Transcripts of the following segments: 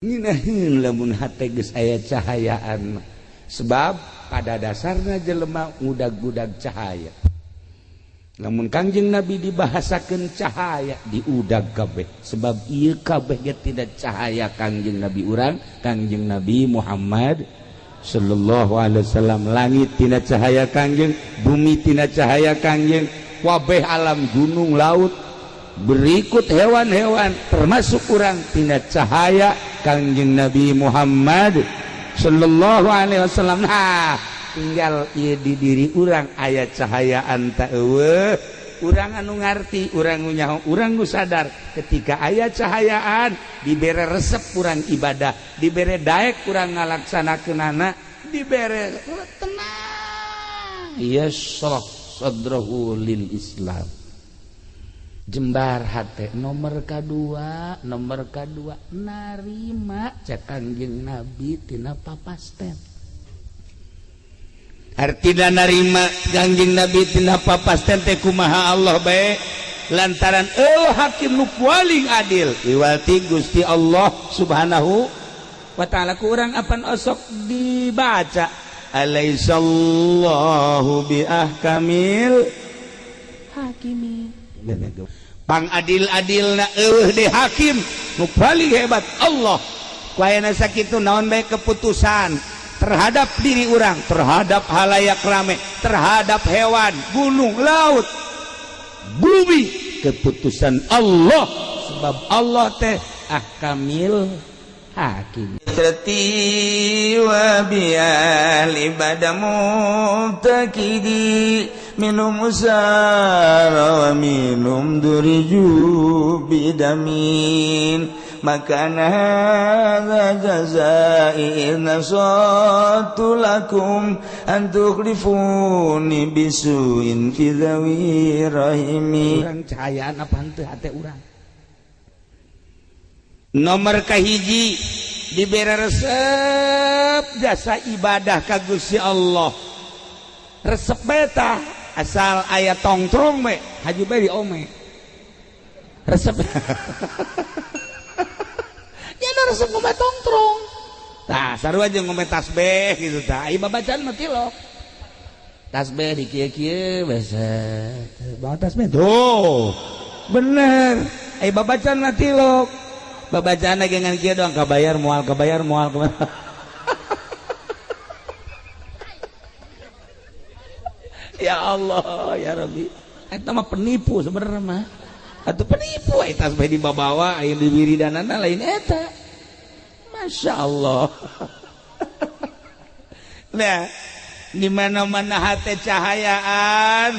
Nginaheun lamun hate geus aya cahayaan, sebab pada dasarna jelema ngudag-gudag cahaya. Lamun Kangjeng Nabi dibahasakeun cahaya diudag kabeh, sebab ieu kabeh ge tidak cahaya Kangjeng Nabi urang, Kangjeng Nabi Muhammad sallallahu alaihi wasallam. Langit tina cahaya Kangjeng, bumi tina cahaya Kangjeng, wabeh alam gunung laut berikut hewan-hewan termasuk urang tina cahaya Kangjeng Nabi Muhammad sallallahu alaihi wasallam. Nah, tinggal ieu di diri urang aya cahayaan ta eueuh, urang anu ngarti, urang nu nyaho, urang nu sadar ketika aya cahayaan dibere resep urang ibadah, dibere daek urang ngalaksanakeunana, dibere tenang, yashrah sadrahu lil Islam, jembar hate. Nomor kadua, nomor kadua narima cek Kangjeng Nabi tina papasten. Artina narima Kangjeng Nabi tina papasten teh kumaha Allah bae, lantaran eueuh hakim nu paling adil iwati Gusti Allah Subhanahu wa taala. Ku urang apan osok dibaca alaisallahu bi ahkamil hakimin. Pang adil-adilna eueuh de hakim nu paling hebat Allah. Ku ayana sakitu naon bae keputusan terhadap diri urang, terhadap halayak rame, terhadap hewan, gunung, laut, bumi, keputusan Allah, sebab Allah teh ahkamil hakim. Wa bi'ali badamu takidi minum usara wa minum duriju bidamin makana hadza jazai nasatu lakum an tukhlifuni bisuin fi dhawi rahimi. Urang cahayaan apa henteu hate urang. Nomor kahiji dibere resep jasa ibadah ka Gusti Allah. Resep bae tah asal aya tongtrong bae haju bae di ome. Resep. Ya resep ngome tongtrong. Tah sarua jeung ngome tasbih gitu tah. Ai babacaan mah tilok. Tasbih di kieu-kieu basa. Bawa tasbih tuh. Bener. Ai babacaan mah tilok. Babacaan lagi ngan kieu doang kabayar moal kabayar moal kabayar. Ya Allah ya Rabbi, eta mah penipu sebenarnya mah. Atuh penipu eta tasbih dibawa aya di wiridanana lain eta. Masya Allah. Nah, di mana-mana hate cahayaan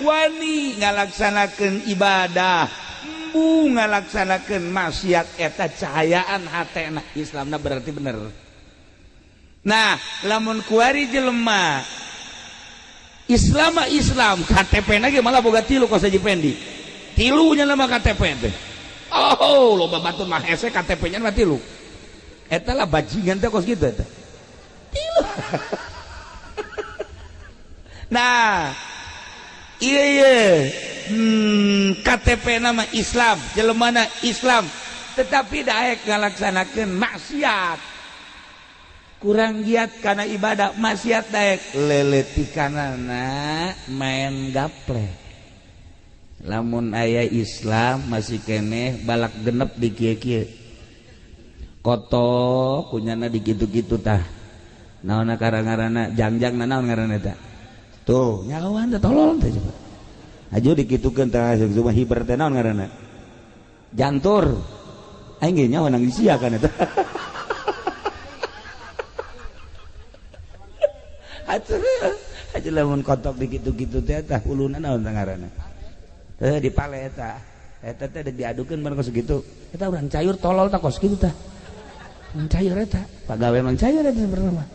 wani ngalaksanakeun ibadah, embu ngalaksanakeun maksiat, eta cahayaan hatena Islamna berarti bener. Nah, lamun kuari jelema Islam Islam KTP na ge malah boga tilu kos Haji Pendi. Tilunya nama KTP teh. Oh, loba batur mah hese KTP nya mah tilu. Eta lah bajingan teh kos kitu eta. Tilu. Nah, iya iya. KTP nama Islam, jelemana Islam, tetapi daek ngalaksanakeun maksiat. Kurang giat karena ibadah maksiat daek leletikanana main gaple. Lamun aya Islam masih keneh balak genep di kieu-kieu. Koto kunyana di kitu-kitu tah. Naonna karang-ngaranna jangjang naon ngaranna eta. Tuh, nyawan teh tolol teh coba. Aju dikitukeun tah cuma hiber teh naon ngaranna? Jantur. Aing ge nyawa nang sia kan eta. Atuh aja lamun kotok dikitu-kitu teh tah uluna naon tah ngaranna? Teh dipale eta. Eta teh diadukeun bareng kos kitu. Eta urang cayur tolol tah kos kitu tah. Mang cayur eta, pagawe mang cayur eta sebenarnya mah.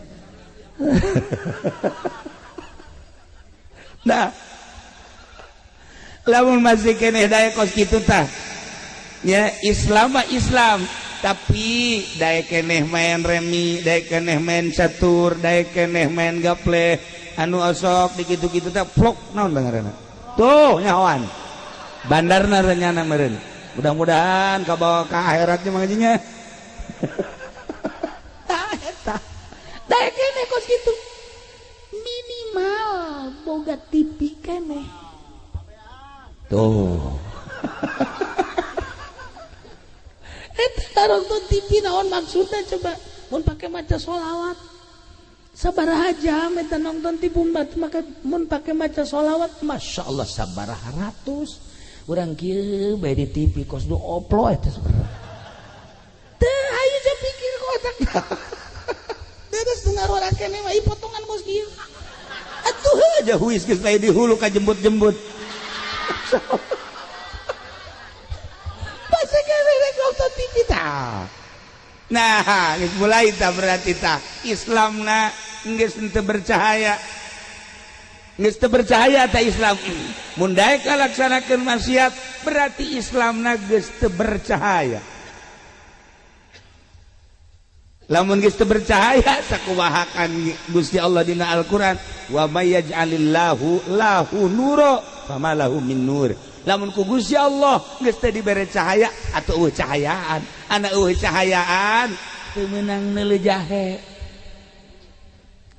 Nah, lamun masih keneh daek kos kitu tah. Ya Islam mah Islam, tapi daek keneh main remi, daek keneh main catur, daek keneh main gaple, anu osok dikitu-kitu teh plok naon tah ngaranna. Tuh nyahoan. Bandarna renyana meureun. Mudah-mudahan kabawa ka akhiratnya mangajinya. kos kitu. Minimal boga TV keneh. Tuh. Eta nonton TV naon maksudna coba? Mun pake maca sholawat. Sabaraha jam eta nonton TV maka mun pake maca sholawat, Masya Allah sabaraha ratus. Urang kieu bae di TV kos du oplo eta sebenarnya. Teu hayu ja pikir ku otak. Terus ngaruara keneh mah potongan kos kieu. Atuh aja huis geus lain di hulu ka jembut-jembut. Pas keneh nonton TV tah. Nah, geus mulai tah berarti tah Islamna geus teu bercahaya. Geus teu bercahaya tah Islam. Mun daek ngalaksanakeun maksiat berarti Islamna geus teu bercahaya. Lamun geus teu bercahaya sakumahakan Gusti Allah dina Al-Qur'an, wa may yaj'alillahu lahu nura fama lahu min nur. Lamun ku Gusti Allah geus teu dibere cahaya atuh eueuh cahayaan, ana eueuh cahayaan teu meunang neuleuh jahe.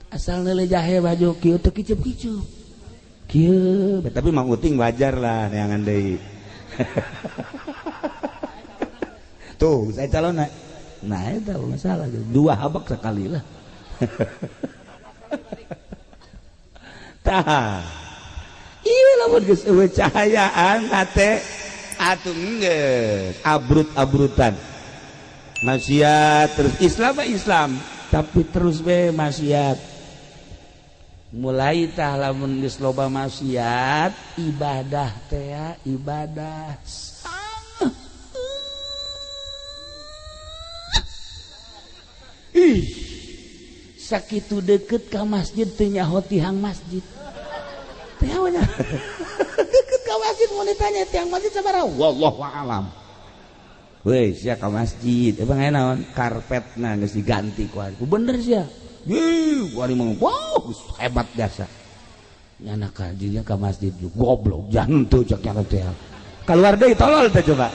Asal neuleuh jahe baju kieu teu kicup-kicup. Kieu, tapi Mang Uting wajar lah neangan deui. Tuh, saya calon. Nah, itu masalah. Dua habak sekali lah. Tah. Iya lamun geus eueuh cahayaan hate atuh geus abrut-abrutan. Maksiat terus Islam mah Islam, tapi terus we maksiat. Mulai tah lamun geus loba maksiat, ibadah teh ibadah. Ih, sakitu deket ka masjid teu nyaho tihang masjid. Teh nya. Deket ka masjid mun ditanya tiang masjid sabaraha? Wallahu a'lam. Weh, sia ka masjid, emang aya naon? Karpetna geus diganti ku ari. Bener sia. Ih, ku ari mah wow, hebat jasa. Nyana ka dinya ka masjid goblok jangan teu cek nyana teh. Kaluar deui tolol teh coba.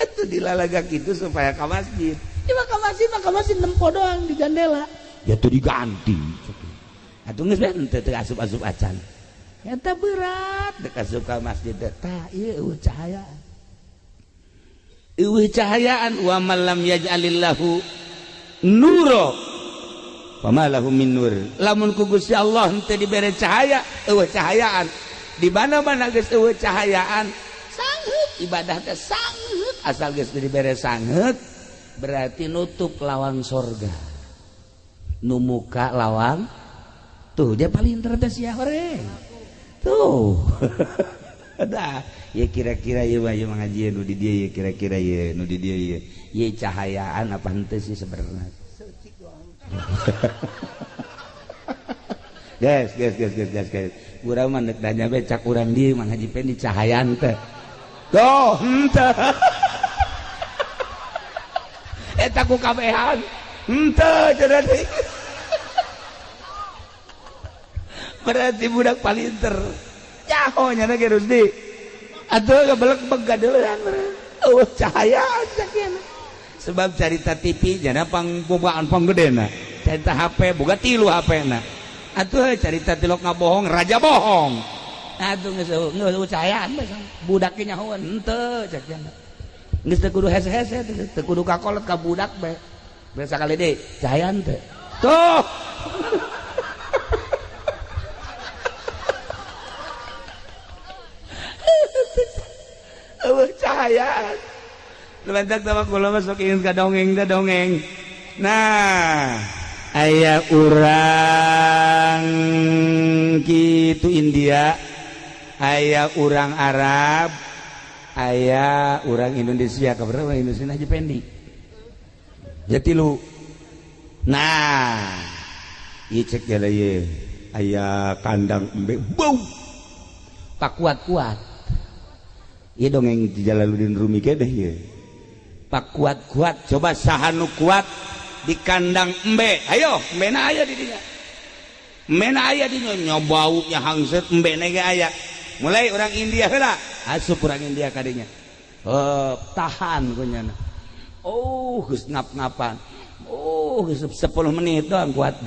Itu dilalagak itu supaya ke masjid. Ya mah ke masjid nempo doang di jendela. Ya tuh diganti. Atuh geus bae teu asup-asup acan. Eta berat dek asup ka masjid teh. Tah ieu eueuh cahayaan. Eueuh cahayaan wa man lam yaj'alillahu nura fama lahu min nur. Lamun ku Gusti Allah henteu dibere cahaya, eueuh cahayaan. Di mana-mana geus eueuh cahayaan, sangheut ibadah teh sangheut. Asal geus dibere sangheut berarti nutup lawang sorga. Nu muka lawang tuh dia paling teh sia horeng. Tuh. Dah, ya kira-kira ieu mah ieu mangajian nu di dieu ya kira-kira ieu nu di dieu ieu. Ieu cahayaan apa henteu sih sebenarnya. Guys, guys, guys, guys, guys, guys. Urang mah deuk nanya bae cak urang dieu Mang Haji Pendi cahayaan teh. Tuh, henteu. Eta ku kabehan. Henteu cenah deui. Berarti budak palinter. Nyaho nya ge Rusdi. Atuh gabelek-beg gadeuleun eueuh cahayaan sakieu. Sebab carita TV jana pangbogaan panggedena. Carita HP boga 3 HP-na. Atuh carita tilok ngabohong raja bohong. Atuh geus eueuh cahayaan bae budak ge nyahoeun henteu cek cenah. Geus teu kudu hese-hese teu kudu kakolot ka budak bae. Bae sakali deui cahayaan teh. Tuh. Eueuh cahayaan. Lebantak sama kula mah sok ingin ka dongeng teh dongeng. Nah, aya urang kitu India, aya urang Arab, aya urang Indonesia. Kabar urang Indonesia Haji Pendi. Ya tilu. Nah, ieu cek jala ieu aya kandang embe bau. Pakuat-kuat. Ieu dongeng di Jalaluddin Rumi keneh ieu. Pakuat-kuat coba saha nu kuat di kandang embe. Ayo, embena aya di dinya. Embena aya di dinya nyobaunya hangset embena ge aya. Mulai orang India heula, asup orang India ka dinya. Oh, tahan ku nyana. Oh geus ngap-ngapan. Oh geus 10 menit doang kuat.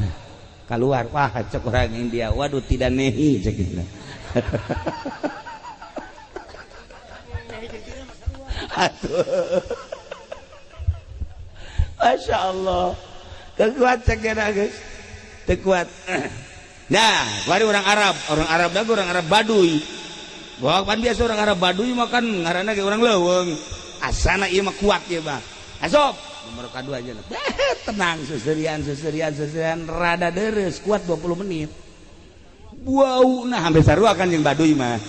Keluar wah cek orang India, waduh tidak nehi cek gitu. Aduh. Masya Allah. Kekuat cek guys. Tekuat. Nah, baru orang Arab dah orang Arab Baduy. Wah, kan biasa orang Arab Baduy makan ngaranna ge orang leuweung. Asana ieu mah kuat ieu mah. Asup nomor kadua aja. Tenang seserian rada deres kuat 20 menit. Wow, nah hampir sarua kan jeung Baduy mah.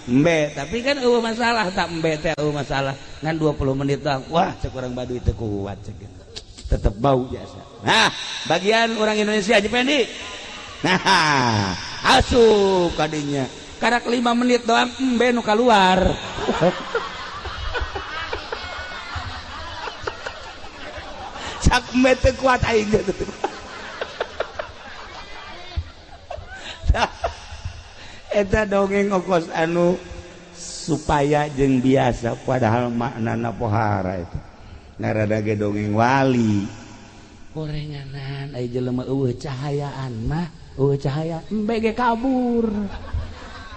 Embe, tapi kan eueuh masalah tak embe teh eueuh masalah. Ngan 20 menit doang. Wah, cek orang Baduy teu kuat cek gitu. Tetep bau biasa. Nah, bagian orang Indonesia Haji Pendi. Nah, asup kadinya. Karak 5 menit doang embe nu kaluar. Cak embe teu kuat aing teh. Eta dongeng okos anu supaya jeung biasa padahal maknana pohara itu. Ngarada ge dongeng wali. Gorenganan ai jelema eueuh cahayaan mah, eueuh cahaya embe ge kabur.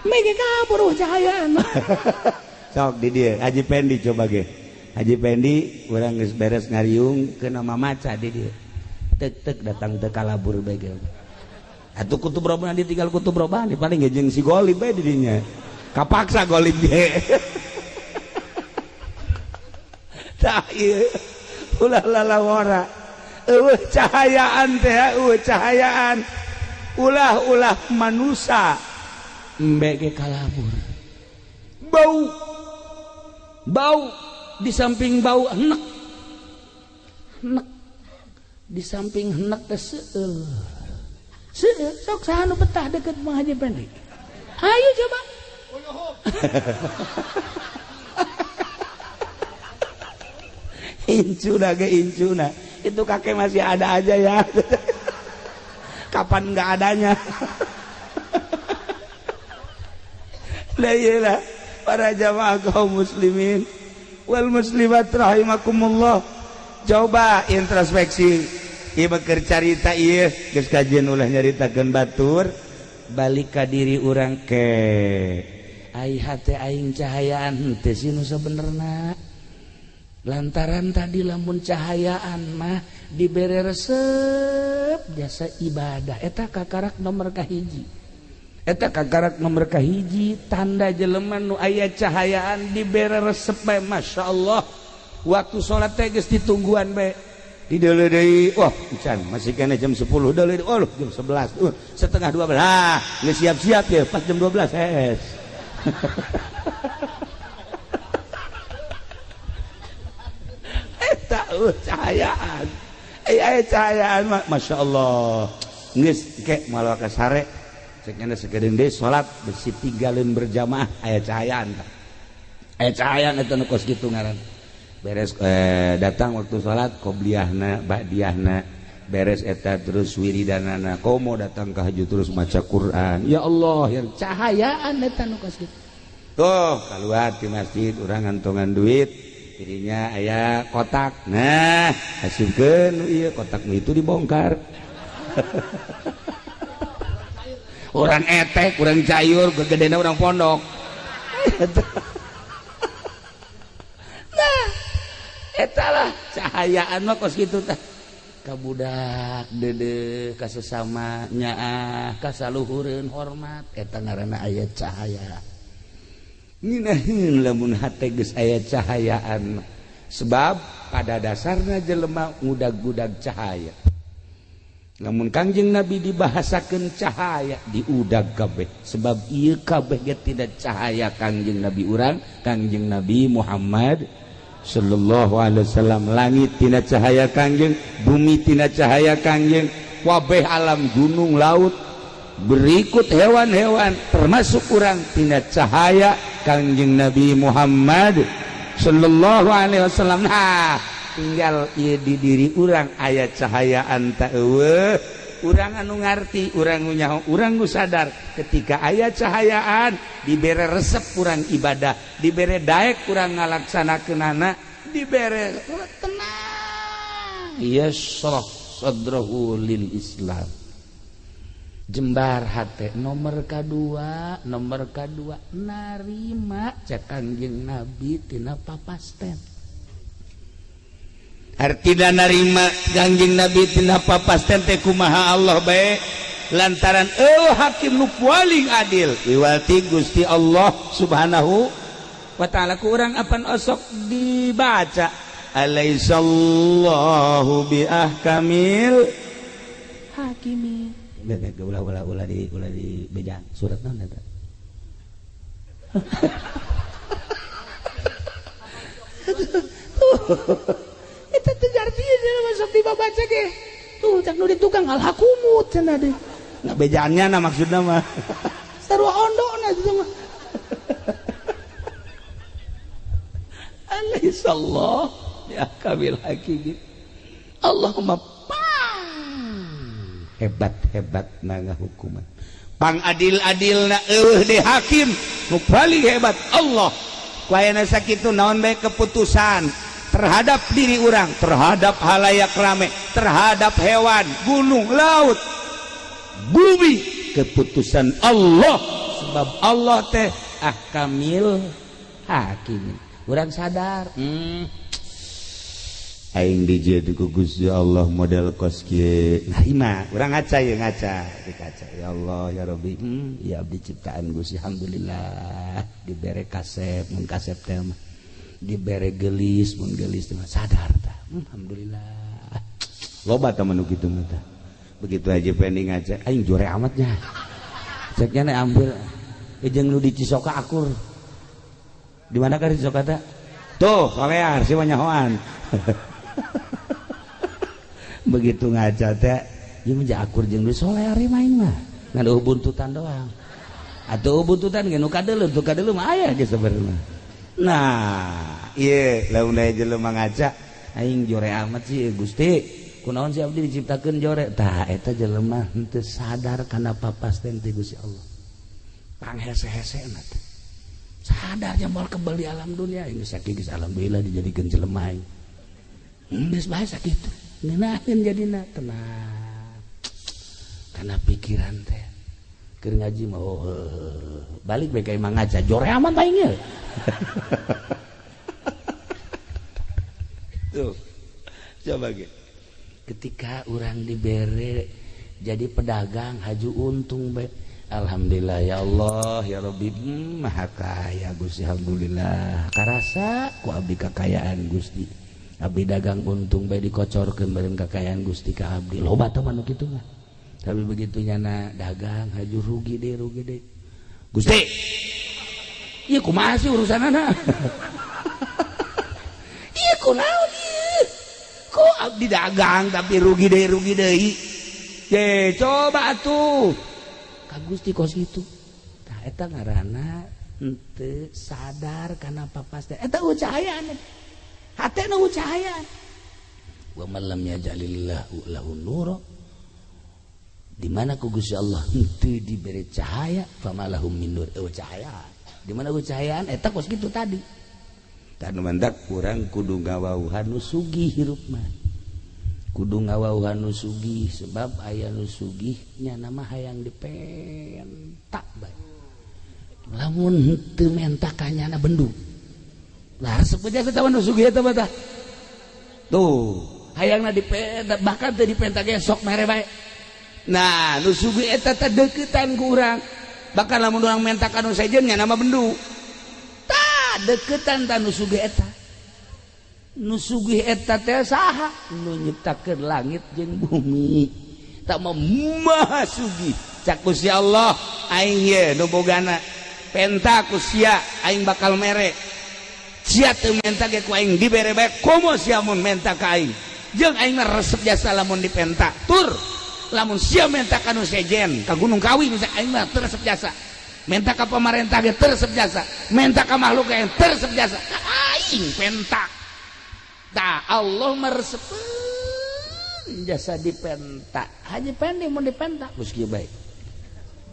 Embe ge kabur eueuh cahayaan mah. Sok di dieu Haji Pendi coba ge. Haji Pendi urang geus beres ngariung ke nama maca di dieu. Tek-tek datang teu kalabur bae ge. Atuh kutub robani ditinggal kutub robani paling ge jeung si golib bae di dinya. Kapaksa golib ge. Tah ieu ulah lalawara. Eueuh cahayaan teh, eueuh cahayaan. Ulah-ulah manusa embe ge kalabur. Bau. Bau di samping bau enek. Enek. Di samping enek teh seueul. Seueul sok saha nu betah deket Mang Haji Pendi. Ayo coba. Incuna ge incuna. Itu kakek masih ada aja ya. Kapan enggak adanya. Lah iyalah para jamaah kaum muslimin wal muslimat rahimakumullah. Coba introspeksi. Ieu keur carita ieu geus kajian ulah nyaritakeun batur, balik ka diri urang ke. Ai hate aing cahayaan henteu sih nu sabenerna. Lantaran tadi lamun cahayaan mah dibere resep jasa ibadah eta kakarak nomor kahiji. Eta kakarak nomor kahiji tanda jelema nu aya cahayaan dibere resep bae masyaallah. Waktu salat teh geus ditungguan bae. Dideuleu deui, wah encan masih kene jam 10 deuleu deui, oh jam 11, setengah 12. Ah, geus siap-siap ya pas jam 12 hees. Eta cahayaan. Ai cahayaan Masya Allah. Geus ke malah ka sare. Cek nya sakedeung deui salat besi tinggalin berjamaah aya cahayaan tah. Aya cahayaan eta nu kos kitu ngaran. Beres datang waktu salat qobliyahna ba'diyahna beres eta terus wiridanana komo datang ka haju terus maca Quran. Ya Allah yang cahayaan eta nu kos kitu. Tuh keluar di masjid urang ngantongan duit dirinya aya kotak. Nah, asupkeun ieu kotak nu itu dibongkar. Orang etek, orang cayur, gegedena orang pondok. Nah, eta lah cahayaan mah kos kitu tah. Ka budak deudeuh ka sesama nyaah ka saluhureun hormat eta ngaranna aya cahaya. Nginaheun lamun hate geus aya cahayaan. Sebab pada dasarna jelema ngudag-gudag cahaya. Lamun Kangjeng Nabi dibahasakeun cahaya diudag kabeh. Sebab ieu kabeh ge tidak cahaya Kangjeng Nabi urang, Kangjeng Nabi Muhammad sallallahu alaihi wasallam. Langit tina cahaya Kangjeng, bumi tina cahaya Kangjeng, kabeh alam gunung laut berikut hewan-hewan termasuk urang tina cahaya Kangjeng Nabi Muhammad sallallahu alaihi wasallam. Nah, tinggal ieu di diri urang aya cahayaan ta eueuh. Urang anu ngarti, urang nu nyaho, urang nu sadar ketika aya cahayaan dibere resep urang ibadah, dibere daek urang ngalaksanakeunana, dibere tenang. Yashrah sadrahu lil Islam. Jembar hate nomor kadua narima cek Kangjeng Nabi tina papasten. Artina narima Kangjeng Nabi tina papasten teh kumaha Allah bae lantaran eueuh hakim nu paling adil wiwati Gusti Allah Subhanahu wa ta'ala. Ku urang apan osok dibaca alaisallahu bi ahkamil hakimin. Ulah di bejaan surat naon eta. Eta teh artinya masuk tiba baca ge. Tuh cak nu di tukang alhakumut cenah deui. Nah bejaannya na maksudna mah. Sarua ondona itu mah. Alaihissallah ya kabil hakimin. Allahumma hebat-hebat na ngahukuman. Pang adil-adil na eueuh di hakim nu paling hebat Allah. Ku ayana sakitu naon bae keputusan terhadap diri urang, terhadap halayak rame, terhadap hewan, gunung, laut, bumi, keputusan Allah. Sebab Allah teh ahkamil hakimin. Urang sadar, aing dijieun ku Gusti Allah model kos kieu. Nah ima urang ngaca ye ngaca di kaca. Ya Allah ya Rabbi, ya abdi ciptaan Gusti alhamdulillah dibere kasep mun kasep teh mah, dibere gelis mun gelis teh mah sadar tah. Alhamdulillah. Loba tah nu kitu mah tah. Begitu aja pending ngaca aing jore amatnya. Ceknya nek ambil jeung nu di Cisoka akur. Di mana ka di Cisoka teh? Tuh, solear si nyahoan. Begitu ngaca teh ieu mah akur jeung nu solear main mah ngan eueuh buntutan doang. Atuh buntutan ge nu kadeuleu, tu kadeuleu mah aya ge sebenarnya. Nah, ieu lamun aya jelema ngaca aing jore amat sih Gusti. Kunaon sih abdi diciptakeun jore? Tah eta jelema henteu sadar kana papasten ti Gusti Allah. Panghese-hesena teh. Sadar moal kebal di alam dunia ini sakieu geus alhamdulillah dijadikeun jelema aing. Geus bae sakitu. Ngeunaheun jadina tenang. Kana pikiran teh. Keur ngaji mah oh, balik bae ka imah ngaca jore amat aing ye. Tuh. Coba ge. Ketika urang dibere jadi pedagang haju untung bae. Alhamdulillah ya Allah ya Rabbi, maha kaya Gusti alhamdulillah. Karasa ku abdi kakayaan Gusti. Abdi dagang untung bae dikocorkeun bareng kakayaan Gusti ka abdi. Loba teh mah nu kitu mah. Tapi begitu nyana dagang haju rugi deh. Gusti. Ieu kumaha sih urusanana? Ieu kunaon ieu? Kok abdi dagang tapi rugi deui. Ye, coba atuh. Ka Gusti kos kitu. Tah eta ngaranna henteu sadar kana papasten. Eta cahayaan. Hatena cahayaan. Wa man lam yaj'alillahu lahu nura. Di mana ku Gusti Allah henteu dibere cahaya, famalahum min nur. Eueuh cahaya. Di mana ku cahayaan eta kos kitu tadi. Tah nu mantak urang kudu ngawauhan nu sugih hirup mah. Kudu ngawauhan nu sugih sebab aya nu sugih nya nama hayang dipentak bae. Lamun henteu menta ka nyana bendu. Lah resep aja eta mah nu sugih eta mah tah. Tuh, hayangna dipenta bahkan teu dipenta ge sok mere bae. Nah, nu sugih eta teh deuketan ku urang. Bahkan lamun urang menta ka nu sejen nya nama bendu. Tah deketan ta nu sugih eta. Nu sugih eta teh saha? Nu nyiptakeun langit jeung bumi. Tak mah maha sugih. Cak Gusti Allah aing ye nu bogana. Penta ku sia aing bakal mere. Sia teu menta ge ku aing dibere bae komo sia mun menta ka aing. Jeung aing mah resep jasa lamun dipenta. Tur lamun sia menta ka nu sejen ka Gunung Kawi misalnya aing mah teu resep jasa. Menta ka pamarentah ge teu resep jasa. Menta ka makhluk ge teu resep jasa. Ka aing penta. Tah Allah meresepeun jasa dipenta. Haji pendi mun dipenta geus kieu bae.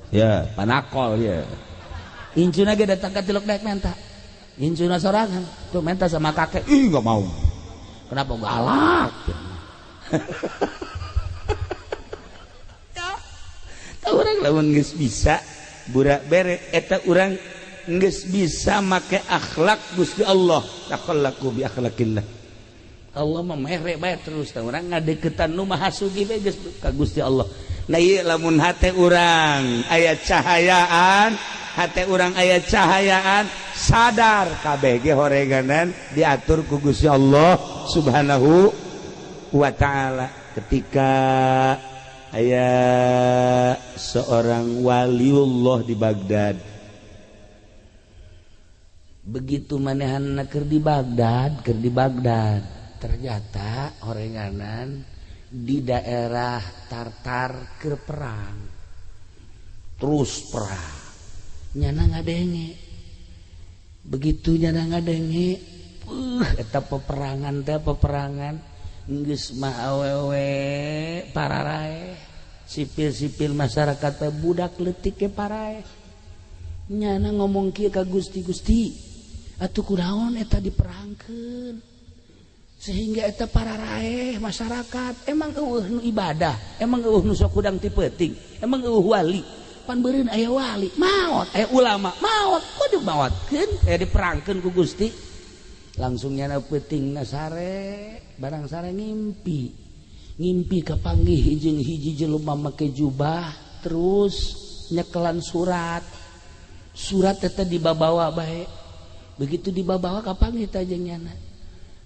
Ya, panakol ya. Incuna ge datang ka tilok daek menta. Incuna sorangan tuh menta sama kakek. Ih, enggak mau. Kenapa galak? Ya, urang lamun geus bisa burak bere eta urang geus bisa make akhlak Gusti Allah, takhallaku bi akhlakillah. Allah mah mere bae terus tah urang ngadeukeutan nu maha sugih bae geus ka Gusti Allah. Nah ieu lamun hate urang aya cahayaan, hate urang aya cahayaan, sadar kabeh ge horeganan diatur ku Gusti Allah Subhanahu wa ta'ala. Ketika aya seorang waliullah di Baghdad, begitu manehanna keur di Baghdad, ternyata horenganan di daerah Tartar keur perang, terus perang, nyana ngadenge. Begitu nyana ngadenge, eta peperangan teh peperangan geus mah awewe pararae, sipil-sipil masyarakat teh budak leutik ge parae. Nyana ngomong kieu ka Gusti, Gusti atuh kunaon eta diperangkeun sehingga eta pararae masyarakat, emang eueuh nu ibadah, emang eueuh nu sok hudang ti peuting, emang eueuh wali, pan beureun aya wali maot, aya ulama maot, kok dimaotkeun aya diperangkeun ku Gusti. Langsung nyana peutingna sare, barang sare ngimpi, ngimpi kapanggih jeung hiji jelema make jubah terus nyekelan surat, surat eta dibabawa bae. Begitu dibabawa kapanggih teh jeung nyana.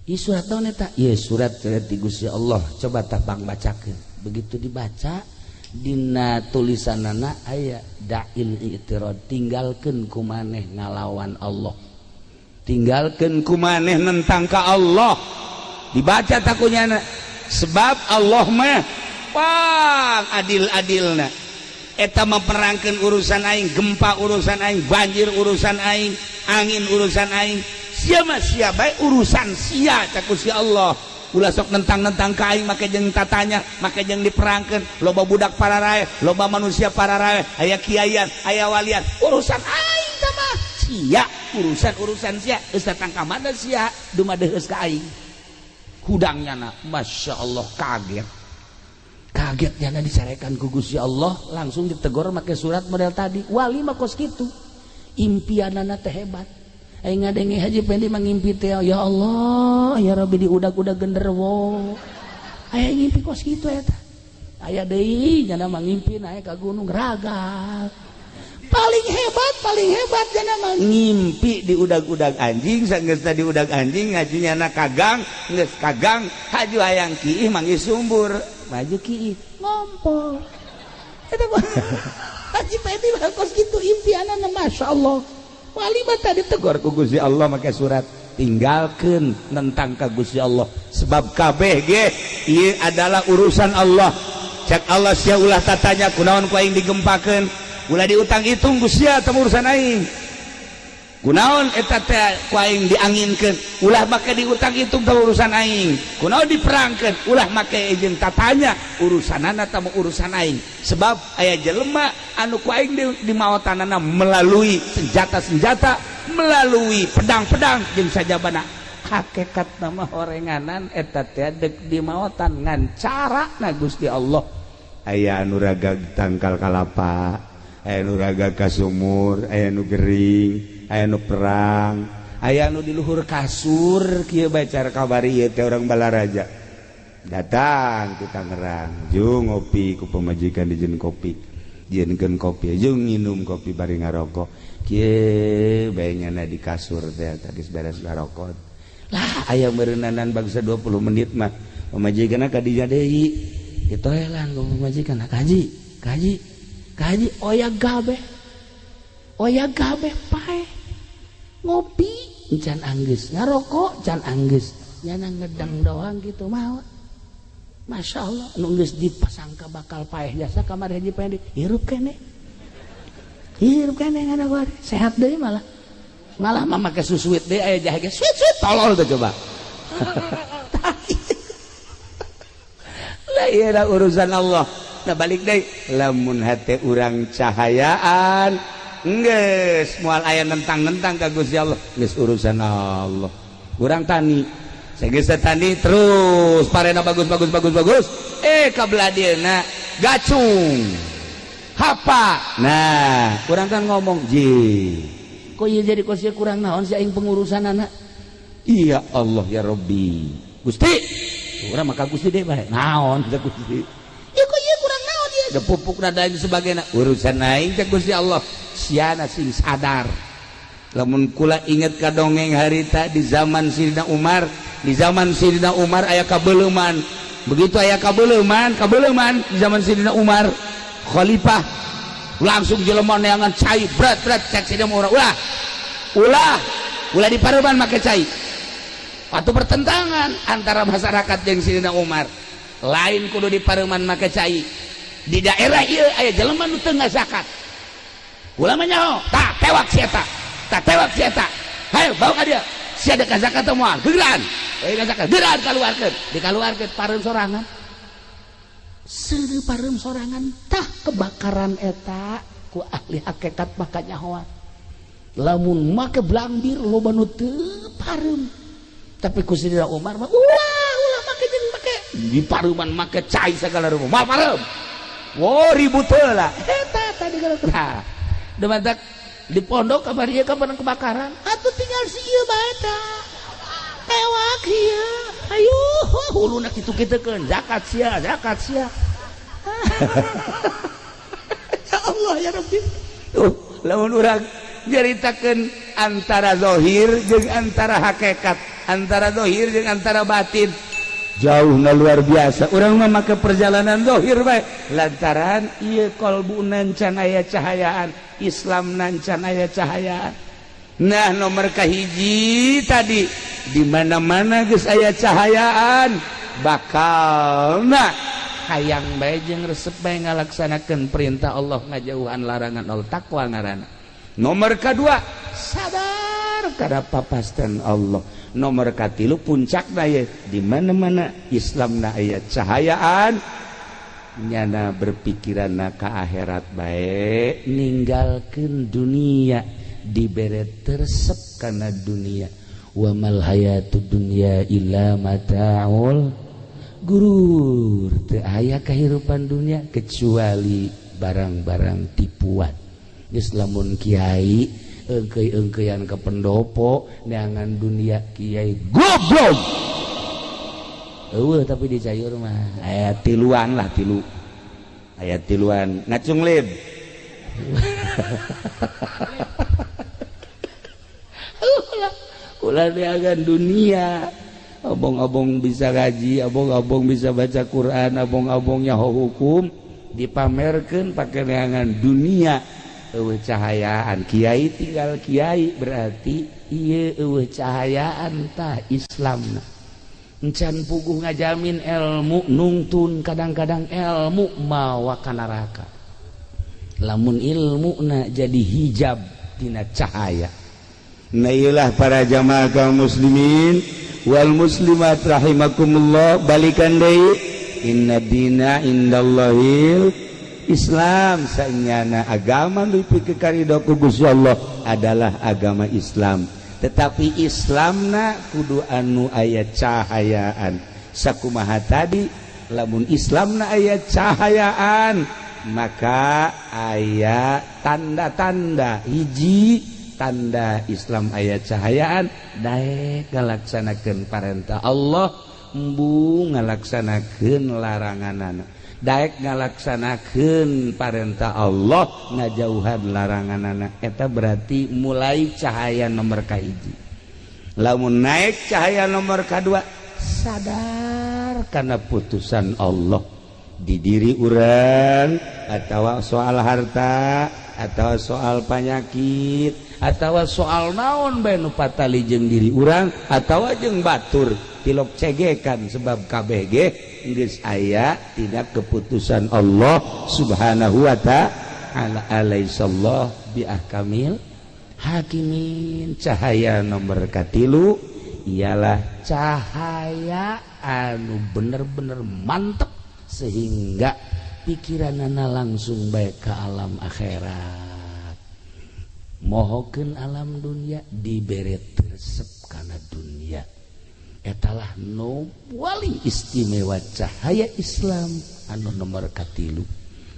Ieu surat naon eta? Ieu surat ti Gusti Allah, coba tah bang bacakeun. Begitu dibaca dina tulisanana aya da'il i'tirad, tinggalkeun ku maneh ngalawan Allah, tinggalkeun ku maneh nentang ka Allah. Dibaca takunyana, sebab Allah mah pang adil-adilna. Eta memperangkeun urusan aing, gempa urusan aing, banjir urusan aing, angin urusan aing, sia mah sia bae urusan sia cak Gusti Allah. Ulah sok nentang-nentang ka aing make jeung tatanya, make jeung diperangkeun, loba budak pararae, loba manusia pararae, aya kiaian, aya walian, urusan aing tah mah sia, urusan-urusan sia, geus datang ka mana sia, dumadeheus ka aing. Hudangnya na, Masya Allah kaget. Kagetnya na dicarekan ku Gusti Allah, langsung ditegur make surat model tadi. Wali mah kos kitu. Impianana teh hebat. Aing ngadenge Haji Pendi mangimpi teh, ya Allah, ya Rabbi diudag-udag genderuwo. Aya ngimpi kos kitu eta. Aya deui nyana mangimpi naik ka gunung ragal. Paling hebat jana mah ngimpi diudag-udag anjing, sanggeusna diudag anjing ngajunya na kagang, geus kagang haju hayang kiih manggih sumbur, maju kiih ngompol. Eta mah Haji Pendi mah kos kitu impianana, Masya Allah. Wali mah tadi tegur ku Gusti Allah make surat, tinggalkeun nentang ka Gusti Allah, sebab kabeh ge ieu adalah urusan Allah. Cek Allah sia ulah tatanya kunaon ku aing digempakeun, ulah diutang hitung ku sia teh urusan aing. Kunaon eta teh ku aing dianginkeun, ulah make diutang hitung teh urusan aing. Kunaon diperangkeun, ulah make jeung tatanya urusanana teh urusan aing. Sebab aya jelema anu ku aing dimaotanana melalui senjata-senjata, melalui pedang-pedang jeung sajabana. Hakikat nama horenganan eta teh deuk dimaotan ngan carana Gusti Allah. Aya anu raga tangkal kalapa, aya nu raga ka sumur, aya nu gering, aya nu perang, aya nu di luhur kasur kieu bae cara kabari ieu teh urang Balaraja. Datang ke Tangerang, jeung ngopi ku pamajikan dijieun kopi, jieunkeun kopi, jeung nginum kopi bari ngarokok. Kieu bae nyana di kasur teh geus beres ngarokok. Lah aya meureunnanan bangsa 20 menit mah pamajikanna ka dinya deui. Ditoelan ku pamajikan, kaji, kaji, kaji oya gabe pae ngopi can anggeus, ngarokok can anggeus, nyana ngedang doang gitu mah. Masya Allah, nu geus dipasangka bakal paeh jasa kamari Haji Pendi, hirup kene ngana gore, sehat deui malah. Malah mah make susuit deui aya jahe ge suit suit tolol tuh coba. Lah ieu urusan Allah. Nah balik deui, lamun hate urang cahayaan geus moal aya nentang-nentang ka Gusti Allah, geus urusan Allah. Urang tani Sageus tani terus parena bagus bagus bagus bagus. Ka belah dieuna gacung. Hapa. Nah, kurang kan ngomong, "Ji. Kok ieu jadi kos kurang naon sih aing pengurusan anak?" Iya Allah ya Rabbi. Gusti, urang maka Gusti deh bae. Naon teh Gusti? Ya kok ieu kurang naon ieu? Da pupuk da lain sebagainya. Urusan aing teh Gusti Allah. Siana sing sadar. Lamun kula inget ka dongeng harita di zaman Sidina Umar, di zaman Sidina Umar aya kabeuleman. Begitu aya kabeuleman, kabeuleman di zaman Sidina Umar, khalifah langsung jelema neangan cai berat berat cek Sidina Umar, ulah ulah ulah di pareuman make cai. Atau pertentangan antara masyarakat jeung Sidina Umar. Lain kudu di pareuman make cai. Di daerah ieu aya jelema nu teu ngazakat. Kula mah nyaho, tah tewak si eta. Tak tewak si eta. Hayo bawa ka dia. Si ada zakat teh moal. Gegeran. Euy zakat. Gegeran kaluarkeun. Dikaluarkeun pareum sorangan. Seuneu pareum sorangan tah kebakaran eta ku ahli hakikat maka nyahoan. Lamun make blambir loba nu teu pareum. Tapi ku Sidina Umar mah ulah ulah make jeung make di pareuman make cai sagala rupa. Moal pareum. Wo ribut heula. Eta tadi kana. Tah. Demantak di pondok kabar ieu kapan kebakaran atuh tinggal si ieu bae tah tewak ieu ayo huluna kitu-kitukeun zakat sia zakat sia. Ya Allah ya Rabbi. Tuh lamun urang nyaritakeun antara zahir jeung antara hakikat, antara zahir jeung antara batin jauhna luar biasa. Urang mah make perjalanan zahir bae lantaran ieu kalbu can aya cahayaan, Islam can aya cahayaan. Nah nomor kahiji tadi di mana-mana geus aya cahayaan bakalna hayang bae jeung resep bae ngalaksanakeun perintah Allah ngajauhan larangan Allah, takwa ngaranna. Nomor kedua sadar kada papasten Allah. Nomor katilu puncakna ye di mana-mana Islamna aya cahayaan nyana berpikiranna ka akhirat bae ninggalkeun dunia dibere teresep kana dunia. Wa mal hayatud dunya illa mataul gurur. Teu aya kahirupan dunia kecuali barang-barang tipuan. Geus lamun kiai engkei-engkeian ke pendopo neangan dunia kiai goblok. Eueuh tapi di cayur mah aya tiluan lah tilu. Aya tiluan ngacung lib. Ulah neangan dunia. Abong-abong bisa ngaji, abong-abong bisa baca Quran, abong-abong nyaho hukum dipamerkeun pake neangan dunia. Eueuh cahayaan kiai tinggal kiai berarti ieu eueuh cahayaan tah Islamna. Encan puguh ngajamin ilmu nungtun kadang-kadang ilmu mawa ka neraka. Lamun ilmuna jadi hijab tina cahaya. Nah iyalah para jamaah kaum muslimin wal muslimat rahimakumullah, balikan deui inna dina indallahil Islam. Sanyana agama nu dipikarido ku Gusti Allah adalah agama Islam. Tetapi Islamna kudu anu aya cahayaan. Sakumaha tadi lamun Islamna aya cahayaan maka aya tanda-tanda. Hiji tanda Islam aya cahayaan daek ngalaksanakeun parentah Allah, embung ngalaksanakeun laranganana. Daek ngalaksanakeun parentah Allah ngajauhan laranganana. Eta berarti mulai cahaya nomor kahiji. Lamun naik cahaya nomor kadua sadar karena putusan Allah di diri urang atau soal harta atau soal penyakit atau soal naon bae nu patali jeung diri urang atau jeung batur tilok cegekan sebab KBG geus aya tidak keputusan Allah Subhanahu wa ta'ala. Alaihissallah bi ahkamil hakimin. Cahaya nomor katilu ialah cahaya anu bener-bener mantep sehingga pikiranana langsung baik ke alam akhirat. Mohokeun alam dunia dibere teresep kana dunia. Etalah nu paling istimewa cahaya Islam anu nomor katilu.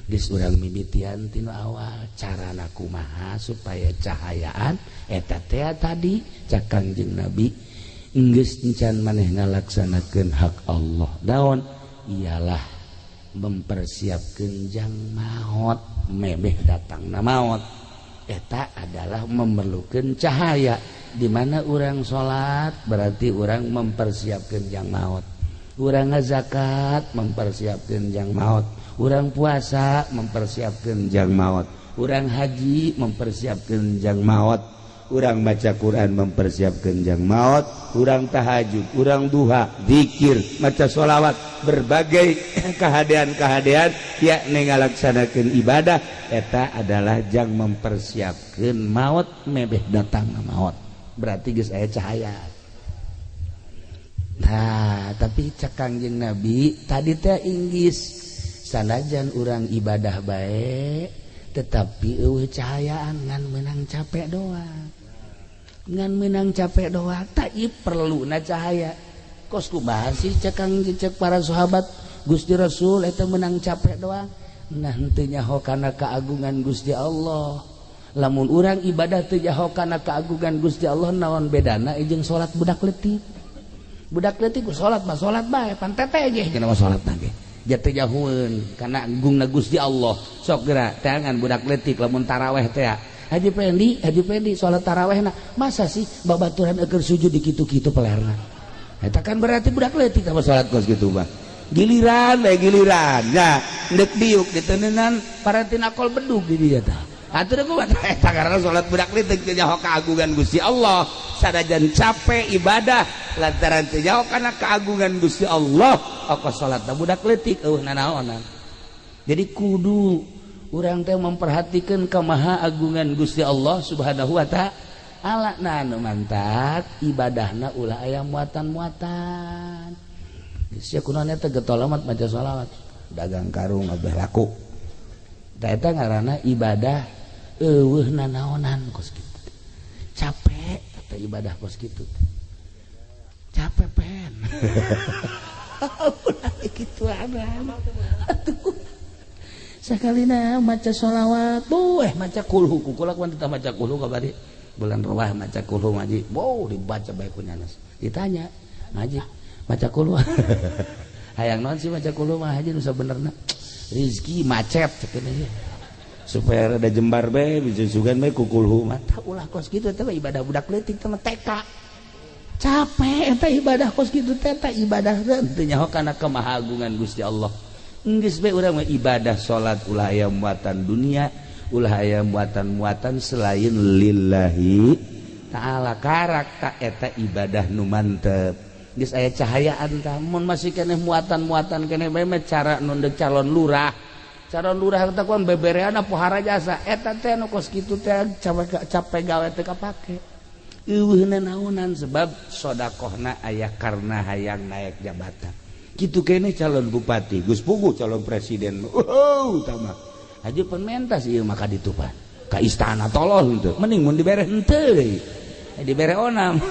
Geus urang mimitian tinu awal carana kumaha supaya cahayaan eta teh tadi cak Kangjeng Nabi geus encan maneh ngalaksanakeun hak Allah. Naon? Ialah mempersiapkeun jang maot, memeh datangna maot. Eta adalah memerlukan cahaya. Di mana orang salat berarti orang mempersiapkan jang maut. Orang ngazakat mempersiapkan jang maut. Orang puasa mempersiapkan jang maut. Orang haji mempersiapkan jang maut. Orang baca Quran mempersiapkan jang maut. Orang tahajud, orang duha, zikir, maca sholawat, berbagai kehadean-kehadean yakni ngalaksanakeun ibadah eta adalah jang mempersiapkan maut mebeh datang maut. Berarti geus aya cahaya. Nah, tapi cak Kangjeng Nabi tadi teh inggis sanajan urang ibadah bae tetapi eueuh cahayaan ngan meunang capek doang. Ngan meunang capek doang tak ieu perluna cahaya. Kos kumaha sih cak Kangjeng cek para sahabat Gusti Rasul eta meunang capek doang. Nah henteu nyaho kana keagungan Gusti Allah. Lamun urang ibadah teu nyaho kana keagungan Gusti Allah naon bedana jeung salat budak leutik. Budak leutik ku salat mah salat bae pan tete ge kana mah salat ge. Jatuh jahueun kana agungna Gusti Allah. Sok geura teangan budak leutik lamun taraweh teh. Haji Pendi salat tarawehna masa sih babaturan eukeun sujud di kitu-kitu pelerna. Eta kan berarti budak leutik tah salat kos kitu mah. Giliran bae giliran. Nah, deuk diuk diteuneunan parantina akol bedug di dieu tah. Atuh kumaha eta karena salat budak leutik teu nyaho keagungan Gusti Allah. Sanajan capek ibadah lantaran teu nyaho kana keagungan Gusti Allah, oko salatna budak leutik eueuh nanaonan. Jadi kudu urang teh memperhatikeun kamaha agungan Gusti Allah Subhanahu wa ta'ala. Nah anu mantak ibadahna ulah aya muatan-muatan. Geus sia kunaon eta getol amat maca sholawat, dagang karung abeh laku. Tah eta ngaranna ibadah eueuh nanaonan kos kitu. Capek eta ibadah kos kitu. Capek pen. Ulah kitu atuh. Sakalina maca sholawat, bueh maca kulhu, kukula kuan teu maca kulhu kabari. Bulan ruwah maca kulhu ngaji. Wow, dibaca bae ku nyanas. Ditanya, ngaji maca kulhu. Hayang naon sih maca kulhu mah haji nu sabenerna. Rizki macet cenah ieu. Supaya rada jembar bae bisa sugan bae ku kulhu mah. Tah ulah kos kitu teh ibadah budak leutik teh TK. Capek eta ibadah kos kitu teh eta ibadah teu nyaho kana kemahagungan Gusti Allah. Geus bae urang mah ibadah salat ulah aya muatan dunia, ulah aya muatan-muatan selain lillahi ta'ala. Karak ta eta ibadah nu mantep. Geus aya cahayaan tah mun masih keneh muatan-muatan keneh bae mah cara nu deuk calon lurah. Calon lurah teh kuan beberean pohara jasa eta teh nu kos kitu teh capek gawe teu kapake. Eueuh naonan sebab sodakohna aya karena hayang naik jabatan. Kitu kene calon bupati, geus puguh calon presiden. Tah mah. Haji pementas ieu mah ka ditu pan. Ka istana tolol henteu. Mending mun dibere henteu deui. Dibere onam.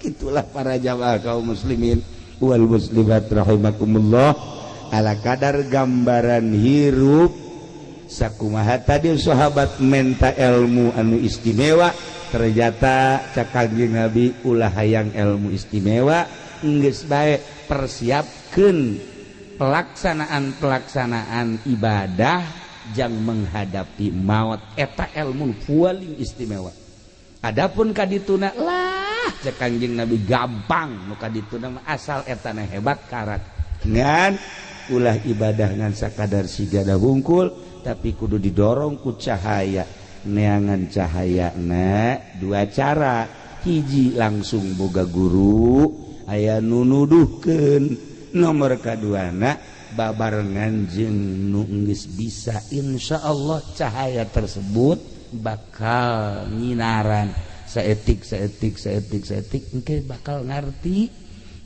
Itulah para jamaah kaum muslimin wal muslimat rahimakumullah. Ala kadar gambaran hirup sakumaha tadi sahabat menta ilmu anu istimewa, ternyata cak Kangjeng Nabi ulah hayang ilmu istimewa, geus bae persiapkeun pelaksanaan-pelaksanaan ibadah jang menghadapi maut eta ilmu paling istimewa. Adapun kadituna lah cek Kangjeng Nabi gampang nu kadituna mah asal etana hebat karak. Ngan ulah ibadah ngan sakadar sigada hungkul tapi kudu didorong ku cahaya. Neangan cahayana dua cara, hiji langsung boga guru aya nu nuduhkeun, nomor kaduana babarengan jeung nu geus bisa insyaallah cahaya tersebut bakal nyinaran saetik saetik saetik saetik engke bakal ngarti.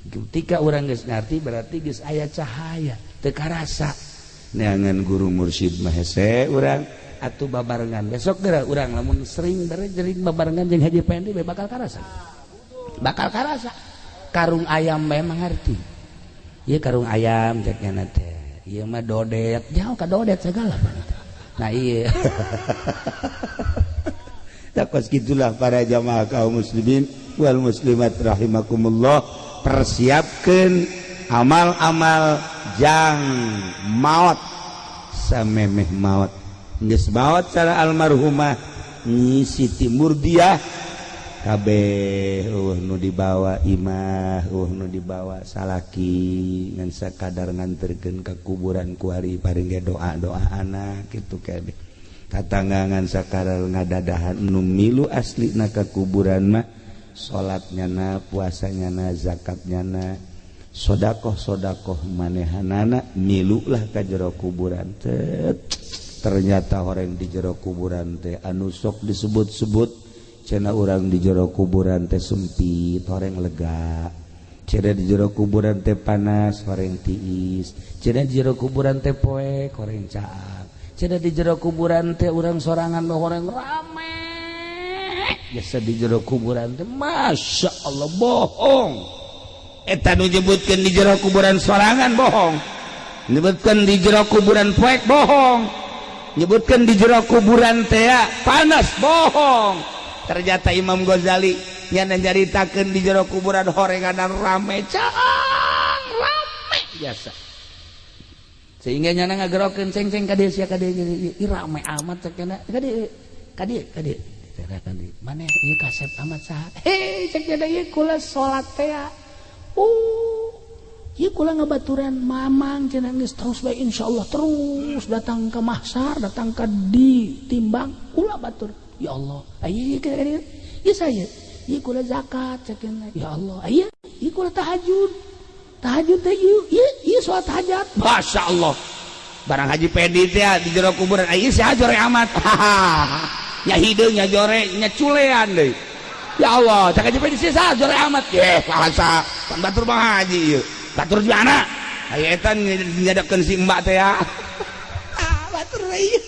Ketika urang geus ngarti berarti geus aya cahaya teu karasa. Neangan guru mursyid mah hese urang atuh babarengan besok geura urang lamun sering jering babarengan jeung Haji Pendi bakal karasa. Bakal karasa. Karung ayam bae mangarti. Ieu karung ayam cek nya teh. Ieu mah dodet, jauh ka dodet segala. Nah iya. Takos gitulah para jamaah kaum muslimin wal muslimat rahimakumullah, persiapkeun amal-amal jang maot samemeh maot. Geus maot cara almarhumah Nyi Siti Murdiah kabeh eueuh nu dibawa imah, eueuh nu dibawa salaki ngan sakadar nganterkeun ka kuburan kuari paring ge doa-doa anak kitu kabeh. Tatangga ngan sakadar ngadadahan nu milu aslina ka kuburan mah salatnya na, puasanya na, zakatnya na, sodakoh-sodakoh manehanana milulah ka jero kuburan teh. Ternyata orang di jero kuburan teh anu sok disebut-sebut cenah urang di jero kuburan teh sempit, horeng lega. Cenah di jero kuburan teh panas, horeng tiis. Cenah di jero kuburan teh poek, horeng caang. Cenah di jero kuburan teh urang sorangan horeng rame. Biasa di jero kuburan teh Masya Allah bohong. Eta nu nyebutkeun di jero kuburan sorangan bohong. Nyebutkeun di jero kuburan poek bohong. Nyebutkeun di jero kuburan teh panas bohong. Ternyata Imam Ghazali nyana nyaritakeun di jero kuburan horenganan rame caang rame biasa. Sehingga nyana ngagerokeun ceng-ceng ka dieu sia ka dieu ieu rame amat cek nya ka dieu ka dieu ka dieu. Maneh ieu kasep amat saha? Hei cek nya ieu kula salat teh. Ieu kula ngabaturan mamang cenah geus terus bae insyaallah terus datang ke mahsar, datang ke ditimbang kula batur. Ya Allah, ayo ieu saya, ieu kula zakat cek nya. Ya Allah, ayo ieu kula tahajud. Tahajud teh ieu, ieu salat hajat. Masyaallah. Barang Haji Pedi teh di jero kuburan ieu si jore amat. Nya hideung nya jore nya culean deui. Ya Allah, cak Haji Pedi sisa jore amat. Ye, bahasa pan batur Bang Haji ieu. Batur di mana? Aya eta nyadapkeun si mbak teh ya. Ah, batur ieu.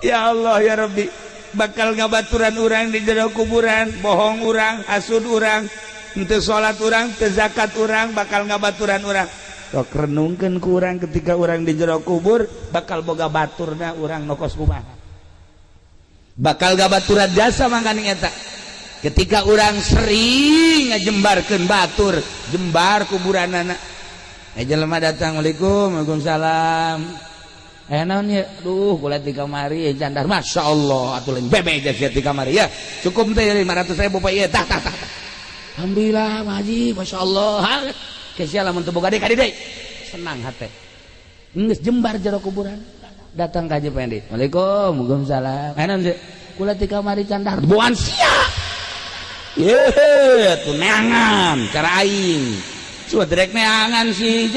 Ya Allah ya Rabbi, bakal ngabaturan urang di jero kuburan, bohong urang, hasud urang, henteu salat urang, teu zakat urang, bakal ngabaturan urang. Sok renungkeun ku urang ketika urang di jero kubur, bakal boga baturna urang nokos kumaha. Bakal ngabaturan jasa mangkaning eta. Ketika urang sering ngajembarkeun batur, jembar kuburanana. Jelema datang, "Waalaikum, waalaikumsalam." Naon ya? Duh, kula di kamari candar. Masya Allah, atuh lain bebe aja di kamari ya. Cukup teh 500.000 Pak ieu. Tah tah tah. Alhamdulillah, Pak Haji, Masya Allah. Kesia lamun teu boga deui ka dieu. Senang hate. Geus jembar jero kuburan. Datang ka Haji Pendi. Waalaikum, waalaikumsalam. Naon sih? Kula di kamari candar. Buan sia. Ye, atuh neangan cara aing. Cuma direk neangan sih.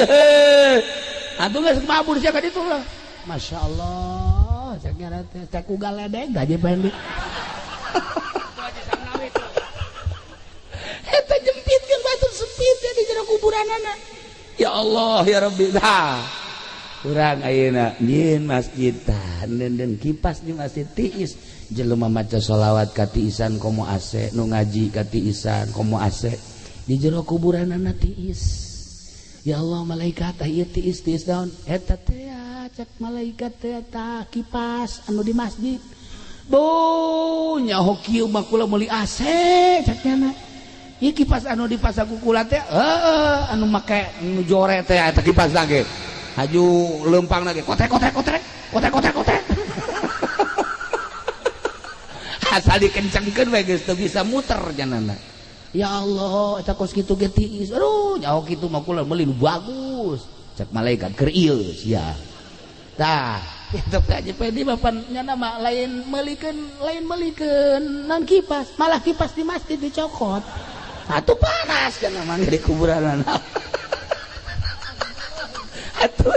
Atuh geus mabur sia ka ditu lah. Masya Allah, cek nyara teh cek ugal ledeng gaji Pendi. Eta jempitkeun batu sempit ya di jero kuburanana. Ya Allah ya Rabbi. Tah. Urang ayeuna nyieun masjid tah neundeun kipas di masjid tiis. Jelema maca sholawat ka tiisan komo AC, nu ngaji ka tiisan komo AC. Di jero kuburanana tiis. Ya Allah malaikat ieu tiis tiis daun eta teh cek malaikat teh ta kipas anu di masjid. Bu nyaho kieu mah kula meuli AC cek nya. Ieu kipas anu dipasak ku kula teh heueuh anu make nu jore teh eta kipas lagi. Haju leumpang lagi kotek kotek kotek kotek kotek kotek. Asal dikencengkeun we geus teu bisa muter janana. Ya Allah eta kos kitu ge tiis. Aduh nyaho kitu mah kula meuli nu bagus. Cek malaikat keur ieu sia. Tah, itu Haji Pedi bapak nyana mah lain melikeun non kipas, malah kipas di masjid dicokot. Atuh panas kan mah di kuburan. Atuh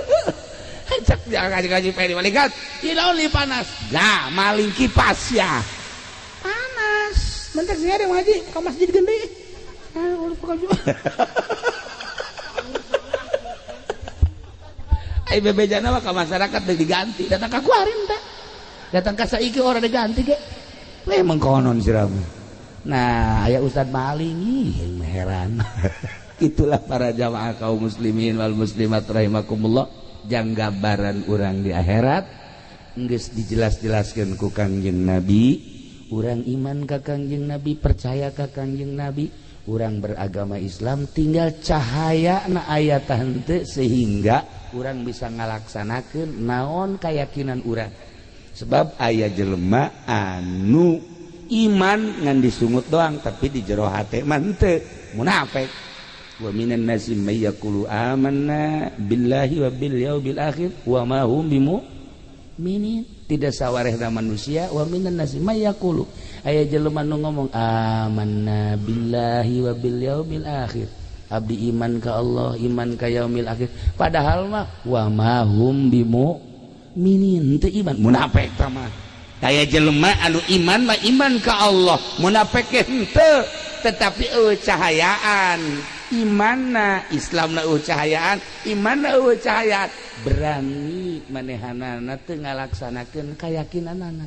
cek jangan Haji Pedi malaikat, ieu naon panas. Nah, maling kipas ya. Panas. Mentek sia deui Haji ka masjid gede. Ah, ulah ai bebejana mah ka masyarakat deui diganti, datang ka kuarin teh. Datang ka saiki ora diganti ge. We mengkonon sirah. Nah aya ustad maling ih heran. Itulah para jamaah kaum muslimin wal muslimat rahimakumullah, jang gambaran urang di akhirat geus dijelas-jelaskeun ku Kangjeng Nabi. Urang iman ka Kangjeng Nabi, percaya ka Kangjeng Nabi, urang beragama Islam, tinggal cahaya na aya henteu sehingga urang bisa ngalaksanakeun naon keyakinan urang. Sebab aya jelema anu iman ngan disungut doang tapi di jero hate mah henteu, munafik. Wa minan nasi may yaqulu amanna billahi wa bil yaumil akhir wa ma hum bimu'minin. Tidak sawarehna manusia wa minan nasi may yaqulu, aya jelema nu ngomong amanna billahi wa bil yaumil akhir, abdi iman ka Allah, iman ka yaumil akhir, padahal mah wa ma hum bimu'minin, teu iman, munafik tah mah. Aya jelema anu iman mah iman ka Allah, munafik henteu, tetapi eueuh cahayaan imanna, Islamna eueuh cahayaan, imanna eueuh cahayaan, berani manehanana teu ngalaksanakeun kayakinanana.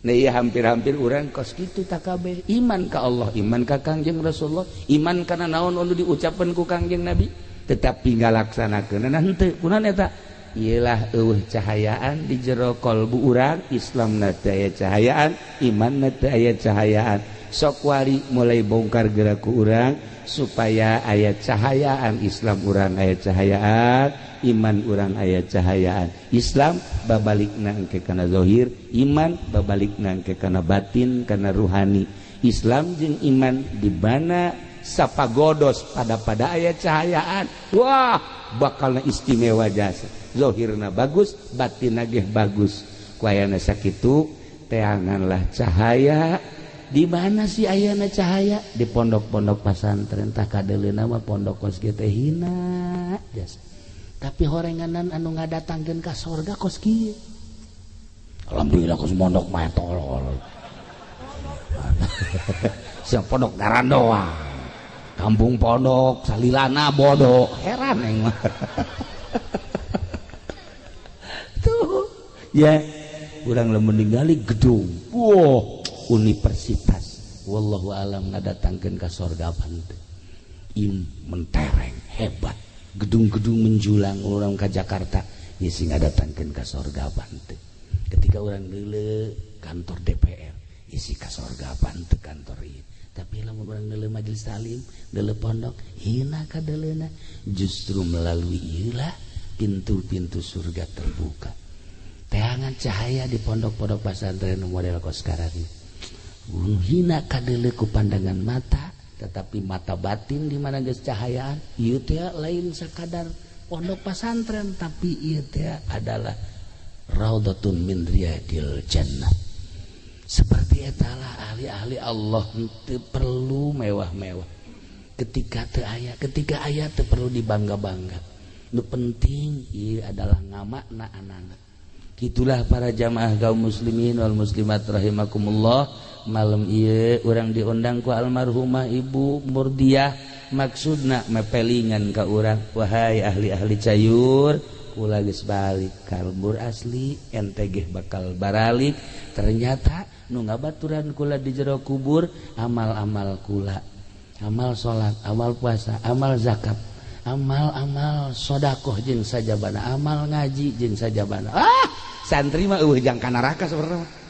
Nah iya hampir-hampir urang kos kitu takabeh, iman ka Allah, iman ka Kangjeng Rasulullah, iman kana naon anu diucapkeun ku Kangjeng Nabi, tetapi ngalaksanakeunana henteu. Kunaon eta? Iyalah eueuh cahayaan di jero kalbu urang, Islamna teu aya cahayaan, imanna teu aya cahayaan. Sok wari mulai bongkar gerak ku urang supaya aya cahayaan Islam urang, aya cahayaan iman urang, aya cahayaan Islam babalikna engke kana zahir, iman babalikna engke kana batin, kana ruhani. Islam jeung iman di mana sapagodos pada aya cahayaan, wah bakalna istimewa jasa, zahirna bagus, batinna ge bagus. Ku ayana sakitu teanganlah cahaya. Di mana sih ayana cahaya? Di pondok-pondok pasantren. Tah kadeuleuna mah pondok kos kieu teh hina jasa. Tapi horenganan anu ngadatangkeun ka sorga kos kieu. Alhamdulillah kos pondok mah tolol. Siang pondok garandoa. Kampung pondok salilana bodoh. Heran aing mah. Tuh ya, urang lamun ningali gedung. Wah, universitas, wallahu alam ngadatangkeun ka sorga henteu. Im mentereng hebat, gedung-gedung menjulang orang ka Jakarta ieu sing ngadatangkeun ka sorga henteu. Ketika urang deuleu kantor DPR, isi ka sorga henteu kantor ieu. Tapi lamun urang deuleu majelis taklim, deuleu pondok, hina ka deuleuna. Justru melalui ieu lah pintu-pintu surga terbuka. Teangan cahaya di pondok-pondok pesantren model kos sekarang. Hina kadeuleu ku pandangan mata, tetapi mata batin di mana geus cahayaan ieu teh lain sakadar pondok pesantren, tapi ieu teh adalah raudhatun min riyadil jannah. Seperti etalah ahli-ahli Allah teu perlu mewah-mewah. Ketika teu aya, ketika aya teu perlu dibangga-bangga. Nu penting ieu adalah ngamakna anak-anak. Itulah para jamaah kaum muslimin wal muslimat rahimakumullah. Malam ieu urang diundang ku almarhumah Ibu Murdiah, maksudna mepelingan ka urang, wahai ahli-ahli cayur, kula geus balik ka lembur asli, ente geh bakal baralik. Ternyata nu ngabaturan kula di jero kubur amal-amal kula, amal salat, amal puasa, amal zakat, amal-amal sodakoh jeung sajabana, amal ngaji jeung sajabana. Ah, santri mah eueuh jang ka neraka sebenarnya.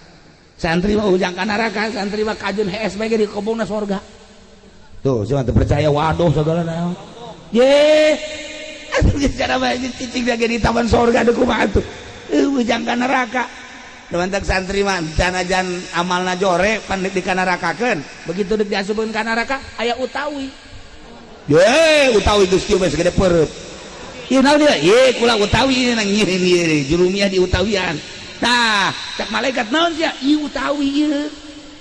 Santri mah ujang ka neraka, santri mah kajun HS bae di kobongna sorga. Tuh, cuma teu percaya waduh segala naon. Ye, atuh geus cara bae cicing ge di taman sorga deuk kumaha atuh. Eueuh jang ka neraka. Mantak santri mah sanajan amalna jore pan di kanarakakeun. Begitu deuk diasupkeun ka neraka aya utawi. Ye, utawi geus kieu bae segede peureut. Ieu naon ieu? Ye, kula utawi nang nyieun ieu jurumiah di utawian. Nah, cek malaikat naon sia? Ieu utawi ieu.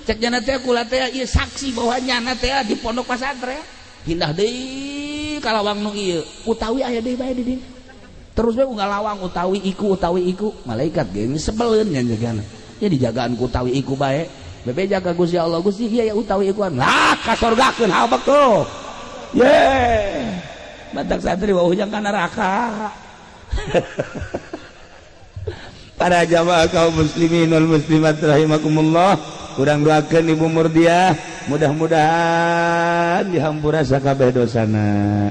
Cek jana teh kula teh ieu saksi bahwa nyana teh di pondok pesantren. Pindah deui ka lawang nu ieu. Utawi aya deui bae di dieu. Terus bae unggal lawang utawi iku utawi iku. Malaikat ge sebeleun nya jagana. Ya dijagaan ku utawi iku bae. Bebeja ka Gusti Allah, Gusti ieu ya utawi ikuan. Lah kasorgakeun habek tuh. Ye. Batak santri wah ujang ka neraka. Para jamaah kaum muslimin wal muslimat rahimakumullah, urang doakeun Ibu Murdiah, Mudah-mudahan dihampura sakabeh dosana,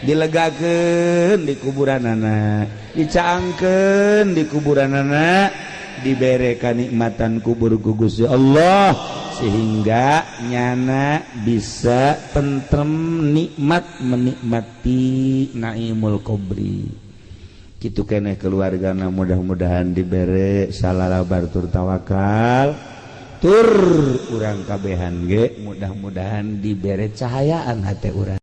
dilegakeun di kuburanana, dicaangkeun di kuburanana, dibere kanikmatan kubur ku Gusti Allah sehingga nyana bisa tentrem, nikmat menikmati naimul kubri. Kitu keneh keluargana, mudah-mudahan dibere salalabar tur tawakal, tur urang kabehan ge mudah-mudahan dibere cahayaan hati urang.